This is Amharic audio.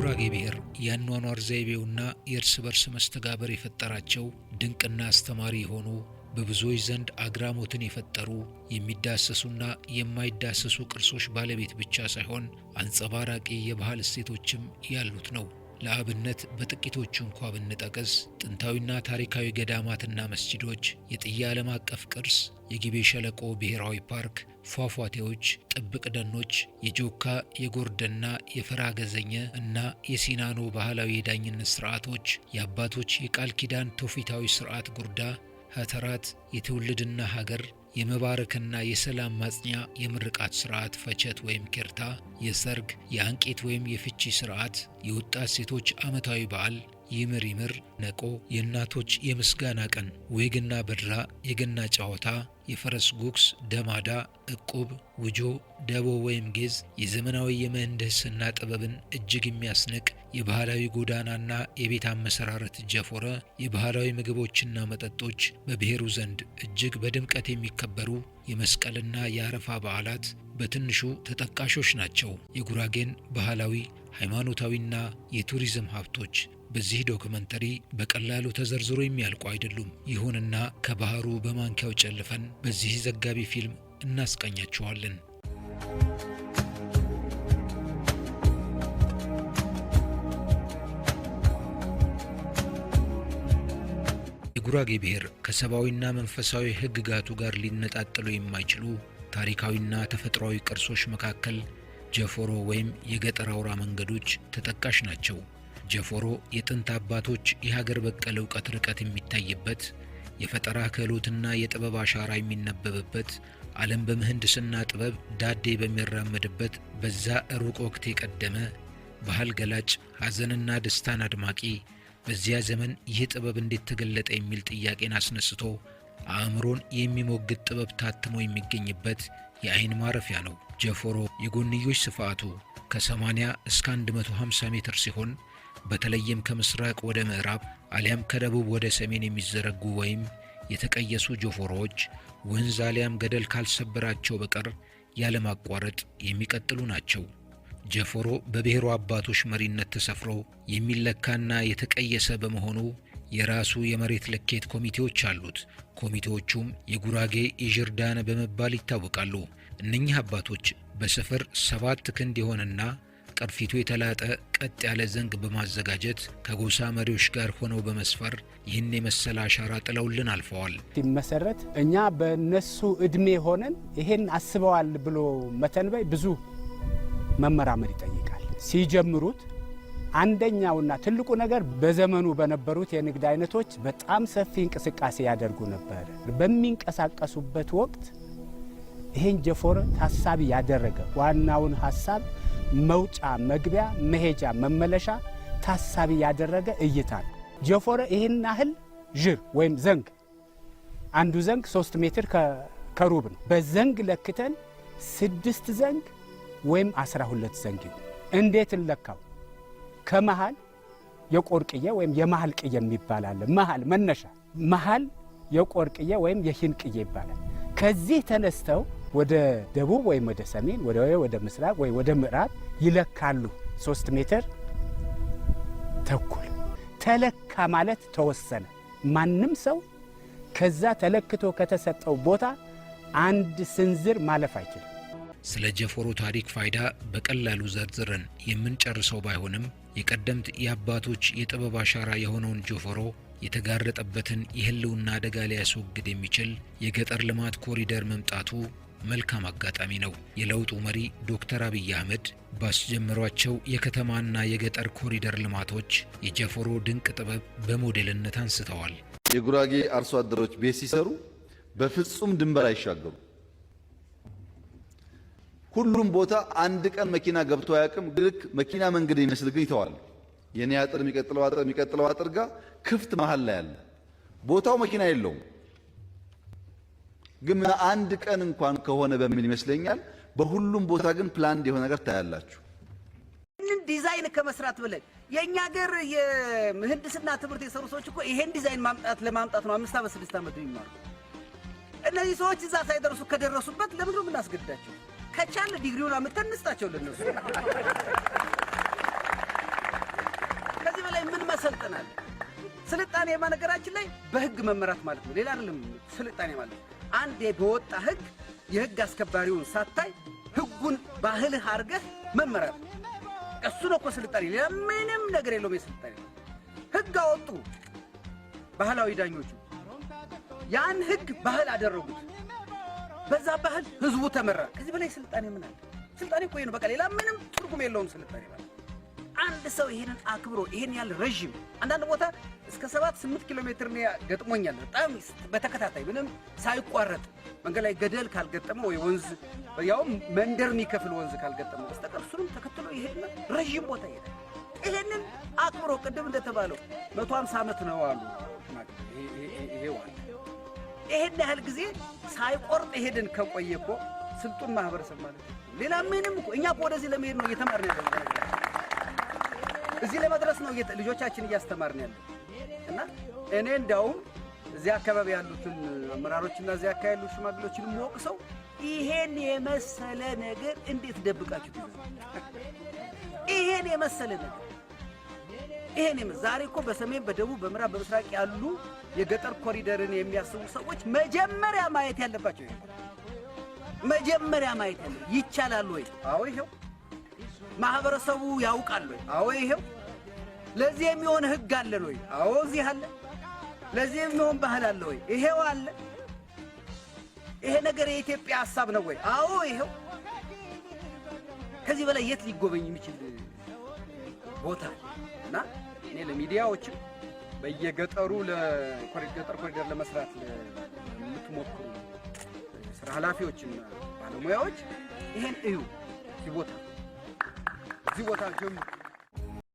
የጉራጌ ብሔር የአኗኗር ዘይቤውና የእርስ በርስ መስተጋበር የፈጠራቸው ድንቅና አስተማሪ የሆኑ፣ በብዙዎች ዘንድ አግራሞትን የፈጠሩ፣ የሚዳሰሱና የማይዳሰሱ ቅርሶች ባለቤት ብቻ ሳይሆን አንጸባራቂ የባህል እሴቶችም ያሉት ነው። ለአብነት በጥቂቶቹ እንኳ ብንጠቅስ ጥንታዊና ታሪካዊ ገዳማትና መስጂዶች፣ የጥያ ዓለም አቀፍ ቅርስ፣ የጊቤ ሸለቆ ብሔራዊ ፓርክ፣ ፏፏቴዎች፣ ጥብቅ ደኖች፣ የጆካ፣ የጎርደና፣ የፈራገዘኘ እና የሲናኖ ባህላዊ የዳኝነት ስርዓቶች፣ የአባቶች የቃል ኪዳን ትውፊታዊ ስርዓት ጉርዳ፣ ሀተራት፣ የትውልድና ሀገር የመባረክና የሰላም ማጽኛ የምርቃት ስርዓት ፈቸት ወይም ኬርታ፣ የሰርግ፣ የአንቄት ወይም የፍቺ ስርዓት፣ የወጣት ሴቶች ዓመታዊ በዓል ይምር ይምር ነቆ፣ የእናቶች የምስጋና ቀን ወግና በድራ፣ የገና ጨዋታ፣ የፈረስ ጉግስ፣ ደማዳ፣ እቁብ፣ ውጆ፣ ደቦ ወይም ጌዝ፣ የዘመናዊ የምህንድስና ጥበብን እጅግ የሚያስንቅ የባህላዊ ጎዳናና የቤት አመሰራረት ጀፎረ፣ የባህላዊ ምግቦችና መጠጦች፣ በብሔሩ ዘንድ እጅግ በድምቀት የሚከበሩ የመስቀልና የአረፋ በዓላት በትንሹ ተጠቃሾች ናቸው። የጉራጌን ባህላዊ፣ ሃይማኖታዊና የቱሪዝም ሀብቶች በዚህ ዶክመንተሪ በቀላሉ ተዘርዝሮ የሚያልቁ አይደሉም። ይሁንና ከባህሩ በማንኪያው ጨልፈን በዚህ ዘጋቢ ፊልም እናስቃኛችኋለን። የጉራጌ ብሔር ከሰብአዊና መንፈሳዊ ሕግጋቱ ጋር ሊነጣጠሉ የማይችሉ ታሪካዊና ተፈጥሯዊ ቅርሶች መካከል ጀፎሮ ወይም የገጠር አውራ መንገዶች ተጠቃሽ ናቸው። ጀፎሮ የጥንት አባቶች የሀገር በቀል እውቀት ርቀት የሚታይበት፣ የፈጠራ ክህሎትና የጥበብ አሻራ የሚነበብበት፣ ዓለም በምህንድስና ጥበብ ዳዴ በሚራመድበት በዛ ሩቅ ወቅት የቀደመ ባህል ገላጭ፣ ሐዘንና ደስታን አድማቂ፣ በዚያ ዘመን ይህ ጥበብ እንዴት ተገለጠ የሚል ጥያቄን አስነስቶ አእምሮን የሚሞግት ጥበብ ታትሞ የሚገኝበት የአይን ማረፊያ ነው። ጀፎሮ የጎንዮሽ ስፋቱ ከ80 እስከ 150 ሜትር ሲሆን በተለይም ከምስራቅ ወደ ምዕራብ አሊያም ከደቡብ ወደ ሰሜን የሚዘረጉ ወይም የተቀየሱ ጀፎሮዎች ወንዝ አሊያም ገደል ካልሰበራቸው በቀር ያለማቋረጥ የሚቀጥሉ ናቸው። ጀፎሮ በብሔሩ አባቶች መሪነት ተሰፍሮ የሚለካና የተቀየሰ በመሆኑ የራሱ የመሬት ልኬት ኮሚቴዎች አሉት። ኮሚቴዎቹም የጉራጌ ኢዥርዳነ በመባል ይታወቃሉ። እነኚህ አባቶች በስፍር 7 ክንድ የሆነና ቅርፊቱ የተላጠ ቀጥ ያለ ዘንግ በማዘጋጀት ከጎሳ መሪዎች ጋር ሆነው በመስፈር ይህን የመሰለ አሻራ ጥለውልን አልፈዋል። ሲመሰረት እኛ በነሱ እድሜ ሆነን ይሄን አስበዋል ብሎ መተንበይ ብዙ መመራመር ይጠይቃል። ሲጀምሩት አንደኛውና ትልቁ ነገር በዘመኑ በነበሩት የንግድ አይነቶች በጣም ሰፊ እንቅስቃሴ ያደርጉ ነበር። በሚንቀሳቀሱበት ወቅት ይሄን ጀፎረ ታሳቢ ያደረገ ዋናውን ሀሳብ መውጫ፣ መግቢያ፣ መሄጃ፣ መመለሻ ታሳቢ ያደረገ እይታ ነው። ጀፎረ ይህን ያህል ዥር ወይም ዘንግ፣ አንዱ ዘንግ 3 ሜትር ከሩብ ነው። በዘንግ ለክተን ስድስት ዘንግ ወይም 12 ዘንግ ይሁን። እንዴት እንለካው? ከመሃል የቆርቅዬ ወይም የመሃል ቅዬ የሚባል አለ። መሃል መነሻ መሃል የቆርቅዬ ወይም የሂንቅዬ ይባላል። ከዚህ ተነስተው ወደ ደቡብ ወይም ወደ ሰሜን፣ ወደ ምስራቅ ወይ ወደ ምዕራብ ይለካሉ። 3.5 ሜትር ተለካ ማለት ተወሰነ። ማንም ሰው ከዛ ተለክቶ ከተሰጠው ቦታ አንድ ስንዝር ማለፍ አይችልም። ስለ ጀፎሮ ታሪክ ፋይዳ በቀላሉ ዘርዝረን የምንጨርሰው ባይሆንም የቀደምት የአባቶች የጥበብ አሻራ የሆነውን ጀፎሮ የተጋረጠበትን የህልውና አደጋ ሊያስወግድ የሚችል የገጠር ልማት ኮሪደር መምጣቱ መልካም አጋጣሚ ነው። የለውጡ መሪ ዶክተር አብይ አህመድ ባስጀመሯቸው የከተማና የገጠር ኮሪደር ልማቶች የጀፎሮ ድንቅ ጥበብ በሞዴልነት አንስተዋል። የጉራጌ አርሶ አደሮች ቤት ሲሰሩ በፍጹም ድንበር አይሻገሩ። ሁሉም ቦታ አንድ ቀን መኪና ገብቶ አያውቅም። ልክ መኪና መንገድ የሚመስል ግን ይተዋል። የኔ አጥር የሚቀጥለው አጥር የሚቀጥለው አጥር ጋር ክፍት መሀል ላይ አለ። ቦታው መኪና የለውም፣ ግን አንድ ቀን እንኳን ከሆነ በሚል ይመስለኛል። በሁሉም ቦታ ግን planned የሆነ ነገር ታያላችሁ። ይህንን ዲዛይን ከመስራት ብለን የእኛ ሀገር የምህንድስና ትምህርት የሰሩ ሰዎች እኮ ይሄን ዲዛይን ማምጣት ለማምጣት ነው 5 ዓመት 6 ዓመት የሚማሩ። እነዚህ ሰዎች እዛ ሳይደርሱ ከደረሱበት ለምንድን ነው የምናስገድዳቸው? ከቻለ ዲግሪውን አምጥተን እንስጣቸው ለነሱ። መሰልጠን አለ። ስልጣኔ በነገራችን ላይ በህግ መመራት ማለት ነው። ሌላ አይደለም። ስልጣኔ ማለት አንዴ በወጣ ህግ የህግ አስከባሪውን ሳታይ ህጉን ባህልህ አድርገህ መመራት፣ እሱ ነው እኮ ስልጣኔ። ሌላ ምንም ነገር የለውም። የስልጣኔ ህግ አወጡ ባህላዊ ዳኞቹ፣ ያን ህግ ባህል አደረጉት። በዛ ባህል ህዝቡ ተመራ። ከዚህ በላይ ስልጣኔ ምን አለ? ስልጣኔ እኮ ይሄ ነው። በቃ ሌላ ምንም ትርጉም የለውም ስልጣኔ ማለት። አንድ ሰው ይሄንን አክብሮ ይሄን ያህል ረዥም፣ አንዳንድ ቦታ እስከ 7-8 ኪሎ ሜትር ነው ገጥሞኛል። በጣም በተከታታይ ምንም ሳይቋረጥ፣ መንገድ ላይ ገደል ካልገጠመው ወይ ወንዝ፣ ያውም መንደር የሚከፍል ወንዝ ካልገጠመው በስተቀር እሱንም ተከትሎ ይሄድና ረዥም ቦታ ይሄዳል። ይሄንን አክብሮ ቅድም እንደተባለው 150 ዓመት ነው አሉ። ይሄ ዋል ይሄን ያህል ጊዜ ሳይቆርጥ ይሄድን ከቆየ እኮ ስልጡን ማህበረሰብ ማለት ነው። ሌላ ምንም እኮ፣ እኛ እኮ ወደዚህ ለመሄድ ነው እየተማርን ያለው፣ እዚህ ለመድረስ ነው ልጆቻችን እያስተማርን ያለው። እና እኔ እንዲያውም እዚህ አካባቢ ያሉትን አመራሮችና እዚህ አካባቢ ያሉ ሽማግሌዎችን የምወቅሰው ይሄን የመሰለ ነገር እንዴት ደብቃችሁ ትይዛላችሁ? ይሄን የመሰለ ነገር፣ ይሄን ዛሬ እኮ በሰሜን፣ በደቡብ፣ በምዕራብ፣ በምስራቅ ያሉ የገጠር ኮሪደርን የሚያስቡ ሰዎች መጀመሪያ ማየት ያለባቸው ይሄ፣ መጀመሪያ ማየት ያለ ይቻላል ወይ? አዎ ይሄው። ማህበረሰቡ ያውቃል ወይ? አዎ ይሄው። ለዚህ የሚሆን ህግ አለን ወይ? አዎ እዚህ አለ። ለዚህ የሚሆን ባህል አለ ወይ? ይሄው አለ። ይሄ ነገር የኢትዮጵያ ሀሳብ ነው ወይ? አዎ ይሄው። ከዚህ በላይ የት ሊጎበኝ የሚችል ቦታ አለ? እና እኔ ለሚዲያዎችም በየገጠሩ ለገጠር ኮሪደር ለመስራት ለምትሞክሩ ስራ ኃላፊዎችና ባለሙያዎች ይሄን እዩ። እዚህ ቦታ ጀምሩ።